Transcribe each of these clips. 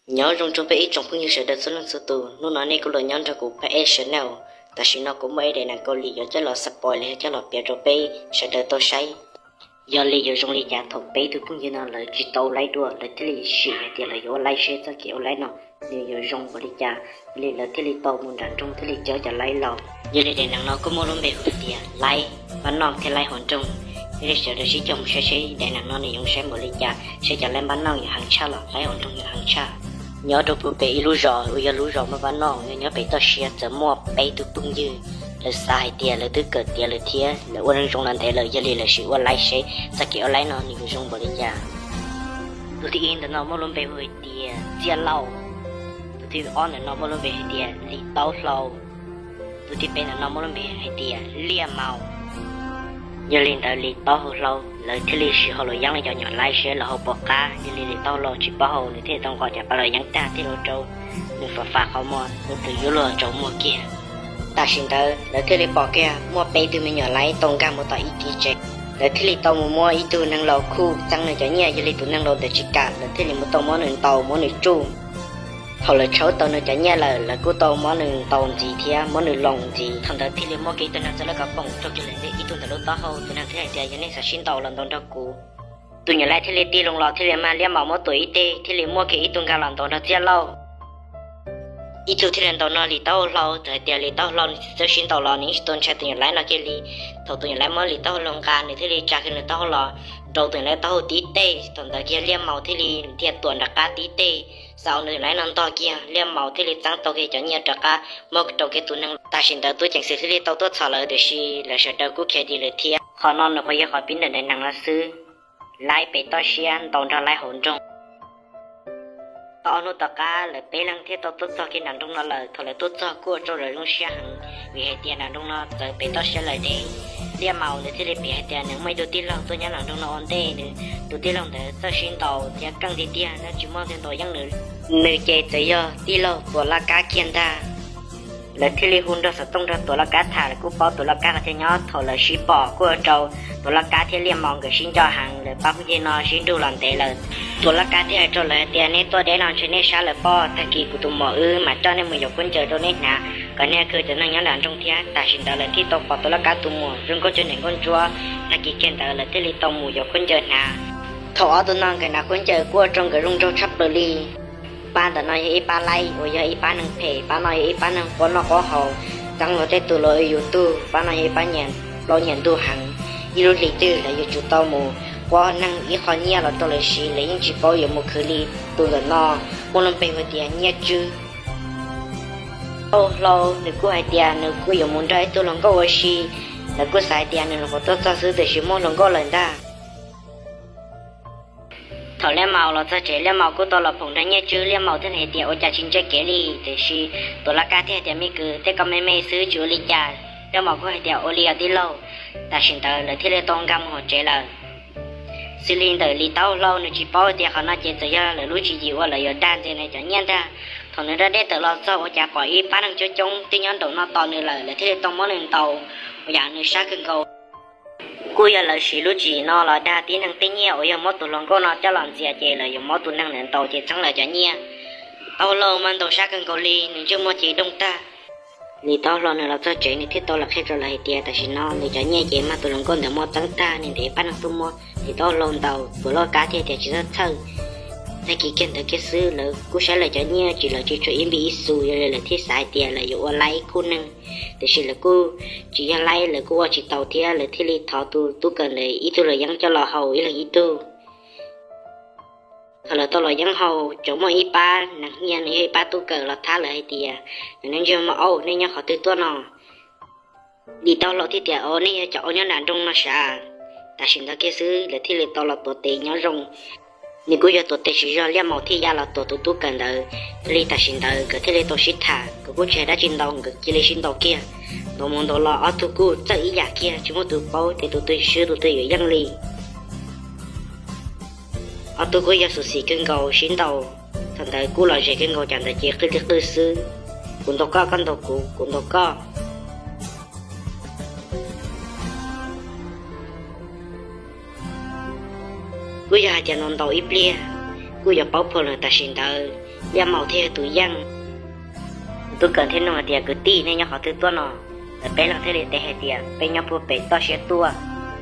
Nyob zoo rau peb ib tsoom phooj ywg sawv daws txhua leej txhua tus, hnub no nej kuj los nyob nrog kuv Paj Ej Channel. Tam sim no kuv muaj ib daim neeg Kaus Lim yuav coj los xav pom los yog coj los piav rau peb sawv daws tau saib. Yog li yuav zoo li cas thaum peb tug phooj ywg no lawv tsis tau laib dua, lawv thiaj li sim hais tias lawv yuav ua laib seb txoj kev ua laib no nws yuav zoo npaum li cas, li lawv thiaj li tau mus nram nroog thiaj li coj cov laib los. Yog li daim neeg no kuj muaj lub npe hu tias laib npab noj thiab laib hauv nroog. Yog li sawv daws sib cog mus saib seb daim neeg no nws yuav saib npaum li cas, seb cov laib npab noj yuav heev tshaj los laib hauv nroog yuav heev tshaj. Nyob rau puag pem ib lub zos uas yog lub zos npab noj uas yog nyob pem toj siab txawm muaj peb tug phooj ywg, lawv xav hais tias lawv twb kawm tiav lawm thiab lawv ua neej zoo los ntev lawm, yog li lawv sim ua laib seb txoj kev ua laib no nws yuav zoo npaum li cas. Tus thib ib ntawm no muaj lub npe hu hais tias Txiaj Lauj. Tus thib ob ntawm no muaj lub npe hais tias Lis Taub Hlau. Tus thib peb ntawm no muaj lub npe hais tias Liaj Maus. Yog li ntawd Lis Taub Hlau lawv thiaj li sim hau los yeeb li cov nyuam laib seb lawv hau puas qab. Yog li Lis Taub Hlau tsis paub hau, nws thiaj li tau nqos cov pas los yeeb tag thiaj li ua rau nws fam fam qhov muag, ua rau yuav luag tsaus muag kiag. Tam sim ntawd lawv thiaj li pom kiag muaj peb tug me nyuam laib tau nkag mus tom ib kiv tsev. Lawv thiaj li tau mus muab ib tug neeg laus khuj txeeb nws cov nyiaj, yog li tus neeg laus ntawd tsis kam, lawv thiaj li mus tau muab nws ntaus muab nws tsuj. Thaum lawv tshawb tau nws cov nyiaj lawm, lawv kuj tau muab nws ntaus ntxiv thiab muab nws loos ntxiv. Thaum ntawd thiaj li muaj kiag ib tug neeg txawj lawv kov poom raug kiag lawm ntawm ib tug ntawm lub taub hau. Tus neeg thiaj hais tias yog nej xav sib ntaus los ntaus nrog kuv. Tus nyuam laib thiaj li tig loo los thiaj li mag Liaj Maus muab tua ib teg, thiaj li muaj kiag ib tug nkag los ntaus nrog Txiaj Lauj. Ib tug thiaj li ntaus nrog Lis Taub Hlau, txawm hais tias Lis Taub Hlau nws tsis txawj sib ntaus los nws yeej tsis tau ntshai tus nyuam laib no kiag li. Thaum tus nyuam laib muab Lis Taub Hlau nqa, nws thiaj li tsa kiag nws taub hau los ntaus tus nyuam laib taub hau tib teg. Thaum ntawd kiag Liaj Maus thiaj li dhia tuam nram qab tib teg, xav ua nws laib no ntog kiag, Liaj Maus thiaj li txeeb tau kiag cov nyiaj rov qab muab rau kiag tus neeg. Tam sim ntawd tub ceev xwm thiaj li tau tuaj txhom lawv, tiam sis lawv sawv daws kuj khiav dim lawm thiab. Qhov no nws qhuav yog qhov pib ntawm daim neeg no xwb, laib pem toj siab ntaus nrog laib hauv nroog. Tau ob hnub tom qab lawv peb leeg thiaj tau tuaj txog kiag nram nroog no lawm. Thaum lawv tuaj txog kuj ua rau lawv zoo siab heev, vim hais tias nram nroog no txawv pem toj siab lawm deb. Liaj Maus nws thiaj li piav hais tias nws muaj ib tug tij laug tuaj nyob nram nroog no ua ntej, nws tus tij laug ntawd txawj sib ntaus thiab keej tiag tiag, nws tsis muaj leej twg ntaus yeej nws. Nws ces txawm yog tij laug Tuam Laj Kab kiag ntag. Lawv thiaj li hu nrog xov tooj nrog Tuam Laj Kab tham, lawv kuj paub Tuam Laj Kab qhov chaw nyob. Thaum lawv sib pom kuj ua rau Tuam Laj Kab thiab Liaj Maus nkawd sib nco heev, lawv pab phooj ywg no sib nrug los ntev lawm. Tuam Laj Kab thiaj hais rau lawv hais tias nej tuaj deb no ntshe nej sab lawm pob, tag kis kuv tus muam wb mam coj nej mus yuav khaub ncaws rau nej hnav kom nej khwv cov neeg nyob nram nroog thiab. Tam sim ntawd lawv thiaj tau pom Tuam Laj Kab tus muam zoo nkauj cuag niam nkauj ntsuab. Tag kis kiag ntawd lawv thiaj li tau mus yuav khaub ncaws hnav. Thaum ob tug no nkawd hnav khaub ncaws kuj ua rau nkawd zoo nraug tshaj plaws li. Pab ntawm no yog ib pab laib uas yog ib pab neeg phem, pab no yog ib pab neeg quab noj quab haus, txeeb luag tej tus los yus tug. Pab no yog ib pab nyiam plaub nyiam ntug heev, ib lub hlis twg lawv yuav tsum tau mus quab neeg ib qho nyiaj los rau lawv siv, lawv yeej tsis paub yuav mus khwv li. Tus ntawm no muaj lub npe hu tias Nyiaj Tswb. Taub Hlau nws kuj hais tias nws kuj yuav mus nrog ib tug hluas nkauj ua si, lawv kuj xav hais tias nws nyuam qhuav tuaj txog xwb tiam sis muaj hluas nkauj lawm ntag. Thaum Liaj Maus los txog tsev, Liaj Maus kuj tau los phoom nrog Nyiaj Tswb, Liaj Maus thiaj hais tias ua cas tsis ntsia kev li, tiam sis Tuam Laj Kab thiaj hais tias me kwv, tej koj me me xwb tsis ua li cas. Liaj Maus kuj hais tias ua li os tij laug. Tam sim ntawd lawv thiaj li tau nkag mus hauv tsev lawm. Xws li ntawm Lis Taub Hlau nws tsis paub tias qhov no ces txawm yog lawv lub tswv yim uas lawv yuav dag ntxias nws cov nyiaj ntag. Thaum nws da dej tawm los txog ua cas pom ib pab neeg coob coob twb nyob nraum no tos nws lawm, lawv thiaj li tau muab nws ntaus ua yam nws sab kawg nkaus. Kuj yog lawv siv lub tswv yim no los dag tib neeg tej nyiaj uas yog muab tus hluas nkauj no coj los ntxias ces lawv yuav muab tus neeg ntawd ntaus ces txheeb lawv cov nyiaj. Taub Hlau mas ntaus sab kawg nkaus li, nws ntsej muag ces doog tag. Lis Taub Hlau nws los txog tsev nws thiaj tau los qhia rau lawv hais tias tam sim no nws cov nyiaj ces mag tus hluas nkauj ntawd muab txeeb tag, nws ntes pab neeg tuaj muab Lis Taub Hlau ntaus. Tuam Laj Kab thiaj tias tsis txhob txhawj. Tag kis kiag ntawd kiag xwb lawv kuj saib lawv cov nyiaj tsis, lawv tsis tshuav ib npib ib xu, yog li lawv thiaj xav hais tias lawv yuav ua laib khub neeg. Tiam sis lawv kuj tsis yog laib, lawv kuj ua tsis tau thiab, lawv thiaj li thov tus tub kawm ntawd ib tug luam yeeb coj los haus ib leeg ib tug. Thaum lawv tau los yeeb haus, tseem muaj ib pab neeg nyiaj nws yog ib pab tub kawm los thab lawv hais tias, nej ntsej muag aub, nej nyob qhov twg tuaj no? Lis Taub Hlau thiaj tias, o, nej yog cov aub nyob nram nroog no sav. Tam sim ntawd kiag xwb lawv thiaj li tau los tuav tes nyob zoo. Nws kuj yog tuav tes tsis zog, Liaj Maus thiaj ya los tuav tus tub kawm ntawd. Yog li tam sim ntawd nkawd thiaj li tau sib tham, nkawd kuj tsis hais dab tsi ntau, nkawd cia li sib ntaus kiag. Ntaus mus ntaus los ob tug kuj txawj ib yam kiag, tsis muaj tus paub tias tus twg swb tus twg yuav yeej li. Ob tug kuj yog xyuam xim kawg nkaus sib ntaus. Thaum ntawd kuj lom zem kawg nkaus, cas ntawd ces qwj li qwj xwb, kuv ntaus koj, koj ntaus kuv, kuv ntaus koj. Kuj yog hais tias ntaus ntaus ib pliag, kuj yuav paub phom lawm. Tam sim ntawd Liaj Maus thiaj yog tus yeej. Tub Kawm thiaj nug hais tias, kwv tij, nej nyob qhov twg tuaj no? Lawv peb leeg thiaj li teb hais tias, peb nyob puag pem toj siab tuaj.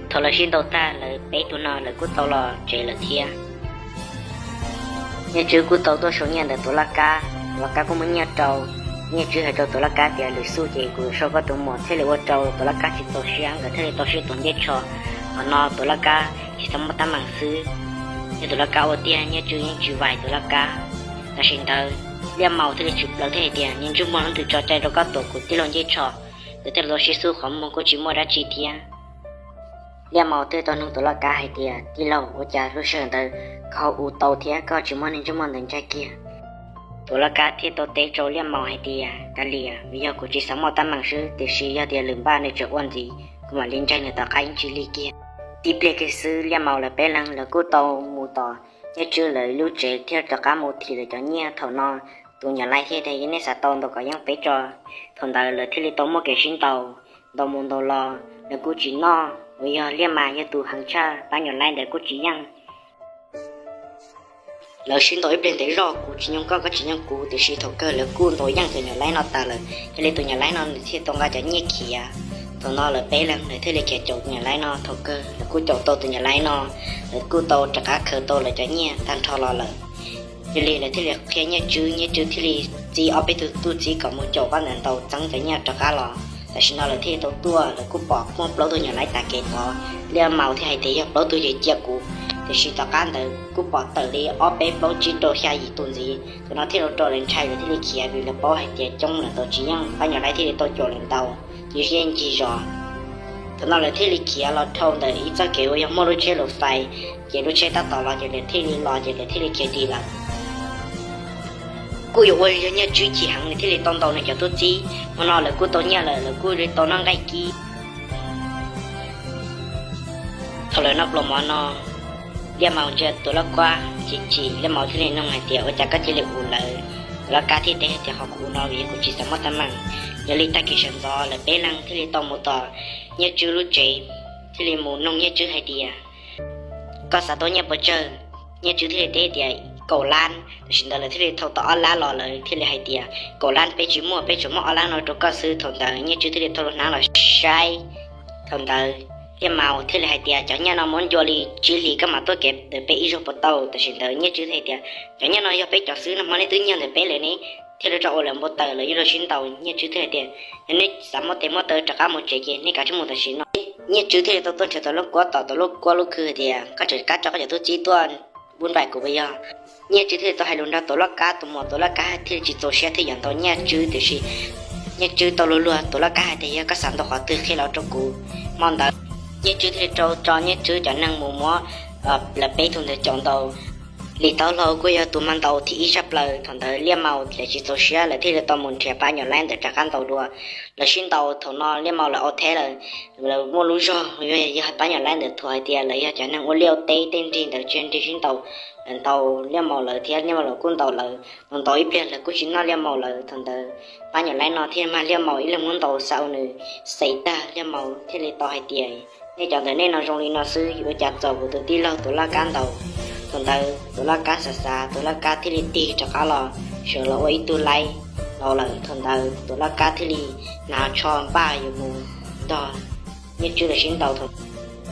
Thaum lawv sib ntaus tag, lawv peb tug no lawv kuj tau los tsev lawm thiab. Nyiaj Tswb kuj tau tuaj sau nyiaj ntawm Tuam Laj Kab, Tuam Laj Kab kuj muab nyiaj rau Nyiaj Tswb, hais rau Tuam Laj Kab tias, lwm xub ces kuv sau koj tus muam thiaj li ua rau Tuam Laj Kab tsis txaus siab, nkawd thiaj li tau sib tuav ncej tsho. Qhov no Tuam Laj Kab tsis tau muaj teeb meem xwb, yog Tuam Laj Kab ua tiag Nyiaj Tswb yeej tsis vais Tuam Laj Kab. Tam sim ntawd Liaj Maus thiaj li tshwm plaws thiab hais tias, niag ntsuj muag, leej twg tso cai rau koj tuav kuv tij laug ncej tsho? Nkawd thiaj li tau sib xub qhov muag kuj tsis muaj dab tsi thiab. Liaj Maus thiaj tau nug Tuam Laj Kab hais tias, tij laug, ua cas lub sij hawm ntawd koj ho ua tau thiab koj tsis muab niag ntsuj muag ntawd ntsaig kiag? Tuam Laj Kab thiaj tau teb rau Liaj Maus hais tias, kav liam, vim yog kuv tsis xav muaj teeb meem xwb, tiam sis yog tias lwm npaj nws tseem ua ntxiv, kuv mam li ntsaig nws tom qab ib ntsis li kiag. Tib pliag kiag xwb Liaj Maus lawv peb leeg lawv kuj tau mus tom Nyiaj Tswb lawv lub tsev thiab rov qab mus thim lawv cov nyiaj. Thaum no tus nyuam laib thiaj tias, yog nej xav tau ntaus kom yeej peb tso. Thaum ntawd lawv thiaj li tau muaj kev sib ntaus, ntaus mus ntaus los lawv kuj tsis noj, uas yog Liaj Maus yog tus heev tshaj, pab nyuam laib ntawd kuj tsis yeej. Lawv sib ntaus ib pliag ntev zog, kuv tsis nyoog koj, koj tsis nyoog kuv, tiam sis thaum kawg lawv kuj ntaus yeej cov nyuam laib no tas lawm, yog li tus nyuam laib no nws thiaj tau nqa cov nyiaj khiav. Thaum no lawv peb leeg lawv thiaj li khiav caum tus nyuam laib no, thaum kawg lawv kuj caum tau tus nyuam laib no, lawv kuj tau rov qab khaws tau lawv cov nyiaj tag nrho los lawm. Yog li lawv thiaj li qhia Nyiaj Tswb, Nyiaj Tswb thiaj li txib ob peb tug tub txib kom mus caum pab ntawd ntaus txeeb cov nyiaj rov qab los. Tam sim no lawv thiaj li tau tuaj, lawv kuj pom muaj plaub tug nyuam laib tas kev tod. Liaj Maus thiaj hais tias yog plaub tug ces cia kuv, tiam sis tom qab ntawd kuj pom tawm li ob peb plaub tsib rau xya yim tus ntxiv. Thaum no thiaj li rau lawv ntshai, lawv thiaj li khiav vim lawv paub hais tias coob lawm tau tsis yeej, pab nyuam laib thiaj li tau caum lawv ntaus ces yeej ncig zos. Thaum no lawv thiaj li khiav los dhau ntawm ib txoj kev uas yog muaj lub tsheb luv fais, ces lub tsheb tab tom los ces lawv thiaj li los ces lawv thiaj li khiav dim lawm. Kuj yuav ua yog Nyiaj Tswb chim heev nws thiaj li tau ntaus nws cov tub txib. Hmo no lawv kuj tau nyiaj lawm, lawv kuj li tau noj nqaij kib. Thaum lawv noj pluas mov no, Liaj Maus ntsia Tuam Laj Kab chim chim, Liaj Maus thiaj li nug hais tias, ua cas koj cia li ua lawv? Tuam Laj Kab thiaj teb hais tias, qhov kuv ua no vim kuv tsis xav muaj teeb meem. Yog li tag kis sawv ntxov lawv peb leeg thiaj li tau mus tom Nyiaj Tswb lub tsev, thiaj li mus nug Nyiaj Tswb hais tias, koj xav tau nyiaj pes tsawg? Nyiaj Tswb thiaj li teb tias, kaum lab. Tam sim ntawd lawv thiaj li thau tau ob lab los, lawv thiaj li hais tias, kaum lab peb tsis muaj, peb tsuas muab ob lab no rau koj xwb. Thaum ntawd Nyiaj Tswb thiaj li thau lub hnab los saib. Thaum ntawd Liaj Maus thiaj li hais tias, cov nyiaj no muab ncua li tsib hlis koj mam tuaj kev ntawm peb ib zaug puas tau? Tam sim ntawd Nyiaj Tswb thiaj hais tias, cov nyiaj no yog peb cov xwb, nag hmo nej twb nyiag ntawm peb lawm ne. Thiaj li rau ua lawv npau taws, lawv yeej rau sib ntaus. Nyiaj Tswb thiaj hais tias, yog nej xav muab tes muab taw rov qab mus tsev ces nej kav tsij mus tam sim no. Nyiaj Tswb thiaj li tau tuaj nrhiav Tuam Laj Kab tom Tuam Laj Kab lub khw hais tias, koj tseem kam tso koj cov tub txib tuaj npuab npaim kuv puas yog? Nyiaj Tswb thiaj li tau hais lus nrog Tuam Laj Kab tus muam, Tuam Laj Kab thiaj li tsis txaus siab thiaj yuav ntaus Nyiaj Tswb, tiam sis Nyiaj Tswb tau luag luag Tuam Laj Kab hais tias, yog koj xav ntaus qhov twg qhia los rau kuv. Hmo ntawd Nyiaj Tswb thiaj li rau tso Nyiaj Tswb cov neeg mus muab lawv peb tug ntawd caum ntaus. Lis Taub Hlau kuj yog tus mag ntaus thib ib tshaj plaws. Thaum ntawd Liaj Maus lawv tsis txaus siab, lawv thiaj li tau mus nrhiav pab nyuam laib ntawd rov qab ntaus dua. Lawv sib ntaus, thaum no Liaj Maus lawv au theb lawm, lawv muaj lub zog yog pab nyuam laib ntawd thuam hais tias lawv yog cov neeg ua liaj ua teb, tej nrig ntawd tsis nrig sib ntaus. Lawv ntaus Liaj Maus lawv thiab Liaj Maus lawv kuj ntaus lawv, ntaus ntaus ib pliag lawv kuj tsis noj Liaj Maus lawv. Thaum ntawd pab nyuam laib no thiaj mag Liaj Maus ib leeg muab ntaus xaus nws xes tag, Liaj Maus thiaj li tau hais tias, nej cov ntawm nej no zoo li no xwb, yuav ua cas txaus kuv tus tij laug Tuam Laj Kab ntaus? Thaum ntawd Tuam Laj Kab xav xav, Tuam Laj Kab thiaj li tig rov qab los, sawv los ua ib tug laib los lawm. Thaum ntawd Tuam Laj Kab thiaj li hnav tsho npaj yuav mus nrog Nyiaj Tswb lawv sib ntaus.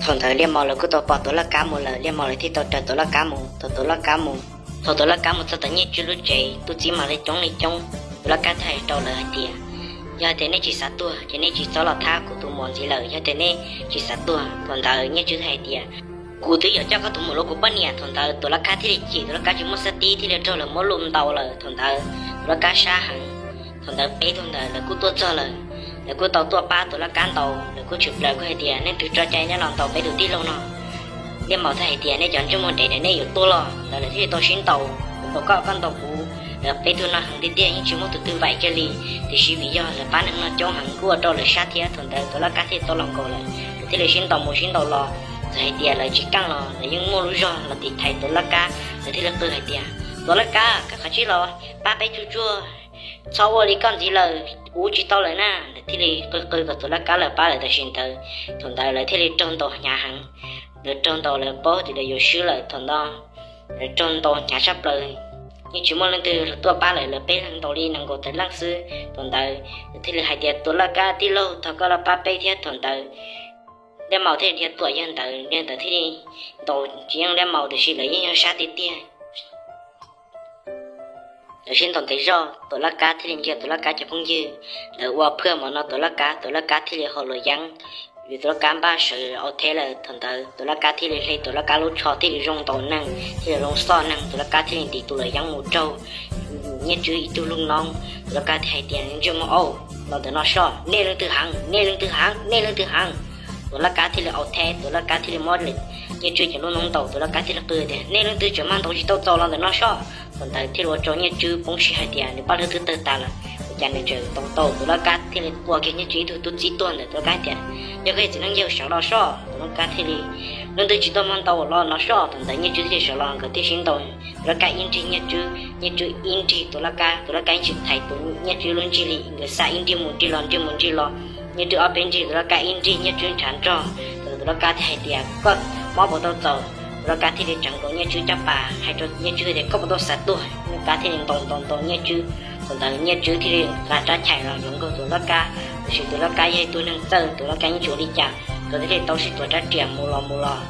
Thaum ntawd Liaj Maus lawv kuj tau pom Tuam Laj Kab mus lawm, Liaj Maus lawv thiaj tau raws Tuam Laj Kab mus. Thaum Tuam Laj Kab mus, thaum Tuam Laj Kab mus txog tom Nyiaj Tswb lub tsev, tub txib mas li coob li coob. Tuam Laj Kab thiaj hais rau lawv hais tias, yog tias nej tsis xav tuag ces nej tsis txhob los thab kuv tus muam ntxiv lawm, yog tias nej tsis xav tuag. Thaum ntawd Nyiaj Tswb thiaj hais tias, kuv twb yuav coj koj tus muam los kuv poj niam. Thaum ntawd Tuam Laj Kab thiaj li chim, Tuam Laj Kab tsis muaj xab tib thiaj li raug lawv muab luj ntaus lawm. Thaum ntawd Tuam Laj Kab sab heev. Thaum ntawd peb tug ntawd lawv kuj tuaj txog lawm, lawv kuj tau tuaj pab Tuam Laj Kab ntaus, lawv kuj tshwm plaws kuj hais tias, nej twg tso cai nyob los ntaus peb tus tij laug no. Liaj Maus thiaj hais tias, nej cov ntsej muag ntev ntawm nej yuav tuag los. Ntawd lawv thiaj li tau sib ntaus, kuv ntaus koj, koj ntaus kuv. Lawv peb tug no heev tiag tiag, yeej tsis muaj tus twg vaim kiag li. Tiam sis vim yog lawv pab neeg no coob heev kuj ua rau lawv sab thiab. Thaum ntawd Tuam Laj Kab thiaj tau los nkaus lawm, lawv thiaj li sib ntaus mus sib ntaus los. Txawm hais tias lawv tsis keej los lawv yeej muaj lub zog los tiv thaiv Tuam Laj Kab. Lawv thiaj li qw hais tias, Tuam Laj Kab, koj kav tsij los pab peb tsuag tsuag, txhob ua li koj ntxiv lawm, ua tsis tau lawm na. Lawv thiaj li qw qw kom Tuam Laj Kab lawv pab lawv tam sim ntawd. Thaum ntawd lawv thiaj li raug ntaus hnyav heev, lawv raug ntaus lawv paub tias lawv yuav swb lawm. Thaum ntawd Raug ntaus hnyav sab plaws, yeej tsis muaj leej twg tuaj pab lawm, lawv peb leeg ntaus li nees nkaum tawm leej xwb. Thaum ntawd thiaj li hais tias, Tuam Laj Kab tij laug, thov koj los pab peb thiab. Thaum ntawd Liaj Maus thiaj li dhia tuam yawg ntawd, yawg ntawd thiaj li ntaus tsis yeej Liaj Maus, tiam sis lawv yeej yog sab tiag tiag. Lawv sib ntaus ntev zog, Tuam Laj Kab thiaj li ntsia Tuam Laj Kab cov phooj ywg, lawv ua phaj mov no Tuam Laj Kab, Tuam Laj Kab thiaj li haus luam yeeb, vim Tuam Laj Kab npaj sawv au theb lawm. Thaum ntawd Tuam Laj Kab thiaj li hle Tuam Laj Kab lub tsho thiaj li zoo ntaus neeg, thiaj li zoo xoj neeg. Tuam Laj Kab thiaj li ntim tus luam yeeb mus raug Nyiaj Tswb ib tug lub noob. Tuam Laj Kab thiaj hais tias, Ntsej muag au, los ntawm no soj, nej leej twg heev, nej leej twg heev, nej leej twg heev. Tuam Laj Kab thiaj li au theb, Tuam Laj Kab thiaj li muab Nyiaj Tswb cov lub noob ntaus, Tuam Laj Kab thiaj li qw tias, Nej leej twg tseem mag ntaus tsis tau txaus los ntawm no soj. Thaum ntawd thiaj li ua rau Nyiaj Tswb poob siab hais tias nws paj hlwb twb tawg tas lawm, ua cas nws tseem ntaus tau. Tuam Laj Kab thiaj li tua kiag Nyiaj Tswb ib tug tub txib tuag ntawm. Tuam Laj Kab hais tias, Yog koj txiv neej yawg, sawv los soj. Tuam Laj Kab thiaj li, Leej twg tsis tau mag ntaus los no soj. Thaum ntawd Nyiaj Tswb thiaj li sawv los, nkawd thiaj sib ntaus. Tuam Laj Kab ib nrig Nyiaj Tswb, Nyiaj Tswb ib nrig Tuam Laj Kab, Tuam Laj Kab yeej tsis thaiv tus Nyiaj Tswb lub nrig li, nkawd xa ib nrig mus nrig los, nrig mus nrig los. Nyiaj Tswb ob peb nrig, Tuam Laj Kab ib nrig, Nyiaj Tswb ntshav nrog. Thaum ntawd Tuam Laj Kab thiaj hais tias, Koj mob puas tau txaus? Tuam Laj Kab thiaj li tseev nkaus Nyiaj Tswb caj pas, hais rau Nyiaj Tswb tias, Koj puas tau xav tuag? Nyiaj Kab thiaj li ntaus ntaus ntaus Nyiaj Tswb. Thaum ntawd Nyiaj Tswb thiaj li nqa rab chais los yuav nkaug Tuam Laj Kab, tiam sis Tuam Laj Kab yog ib tug neeg txawj, Tuam Laj Kab yeej tsis ua li cas, nkawd thiaj li tau sib tuav rab riam mus los mus los.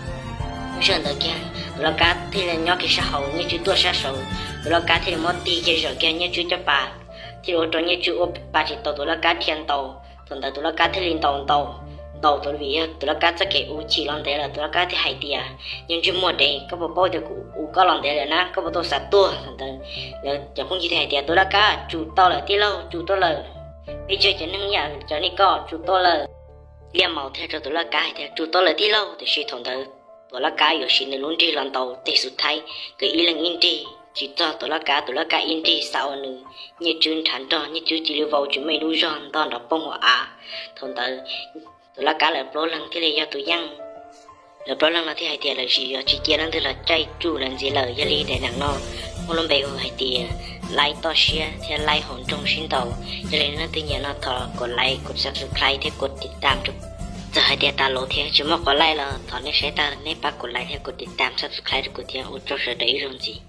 Sij hawm ntawd kiag Tuam Laj Kab thiaj li nyob kiag sab hauv, Nyiaj Tswb tuaj sab saud. Tuam Laj Kab thiaj li muab tig kiag zawm kiag Nyiaj Tswb caj pas, thiaj li ua rau Nyiaj Tswb ua pa tsis tau Tuam Laj Kab dhia ntaus. Thaum ntawd Tuam Laj Kab thiaj li ntaus ntaus ntaus tau, vim yog Tuam Laj Kab txoj kev ua chim los ntev lawm. Tuam Laj Kab thiaj hais tias, Yog ntsej muag dev, koj puas paub tias kuv ua koj los ntev lawm na, koj puas tau xav tuag? Thaum ntawd lawv cov phooj ywg thiaj hais tias, Tuam Laj Kab, tsum tau lawm tij laug, tsum tau lawm. Peb tseg cov neeg ib yam cov li koj, tsum tau lawm. Liaj Maus thiaj rau Tuam Laj Kab hais tias, Tsum tau lawm tij laug. Tiam sis thaum ntawd Tuam Laj Kab yuav siv nws lub nrig los ntaus tes xub thaib, nkawd ib leeg ib nrig tsis txog Tuam Laj Kab, Tuam Laj Kab ib nrig xa ua nws, Nyiaj Tswb ntshav nrog, Nyiaj Tswb cia li vau tsis muaj ib lub zog ntog nrov poog hauv av. Thaum ntawd Tuam Laj Kab lawv plaub leeg thiaj li yog tus yeej. Lawv plaub leeg no thiaj hais tias lawv tsis yuav tsis cia leej twg los caij tsuj lawv ntxiv lawm. Yog li daim neeg no muaj lub npe hu hais tias Laib Toj Siab thiab Laib Haus Nroog Sib Ntaus. Yog li leej twg nyiam no thov kom like, kom subscribe thiab kom tiv tam. Txawm hais tias tas lus thiab tsis muaj qhov like los thov nej saib tag nej pab kom like thiab kom tiv tam, subscribe rau kuv thiab. Ua tsaug sawv daws ib zaug ntxiv.